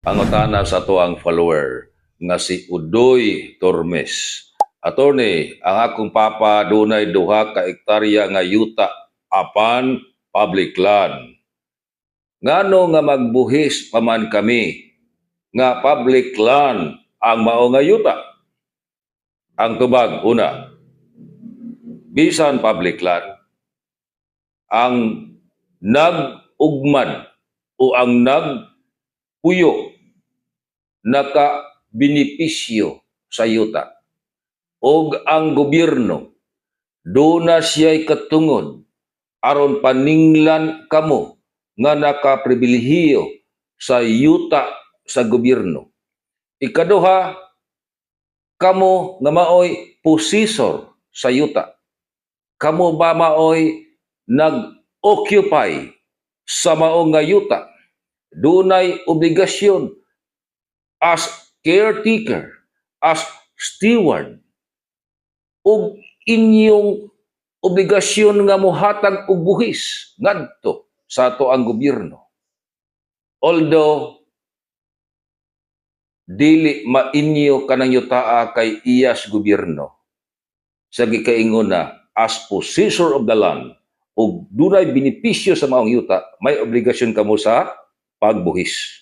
Pangutana sa atoang follower nga si Udoy Tormes. "Attorney, ang akong papa dunay 2 ka ektarya nga yuta apan public land. Ngano nga magbuhis pa man kami nga public land ang mao nga yuta?" Ang tubag, una, bisan public land, ang nag-ugmad o ang nagpuyo naka-benepisyo sa yuta. Og ang gobyerno, duna siya'y katungod aron paninglan kamo nga nakapribilehiyo sa yuta sa gobyerno. Ikaduha, kamo nga maoy possessor sa yuta. Kamo ba maoy nag-occupy sa mao nga yuta? Dunay obligasyon as caretaker, as steward, ug inyong obligasyon nga mohatag og buhis ngadto sa atoang gobyerno. Although dili mainyo kanang yutaa kay iya sa gobyerno, sa gikaingon na as possessor of the land ug dunay benepisyo sa maong yuta, may obligasyon kamo sa pagbuhis.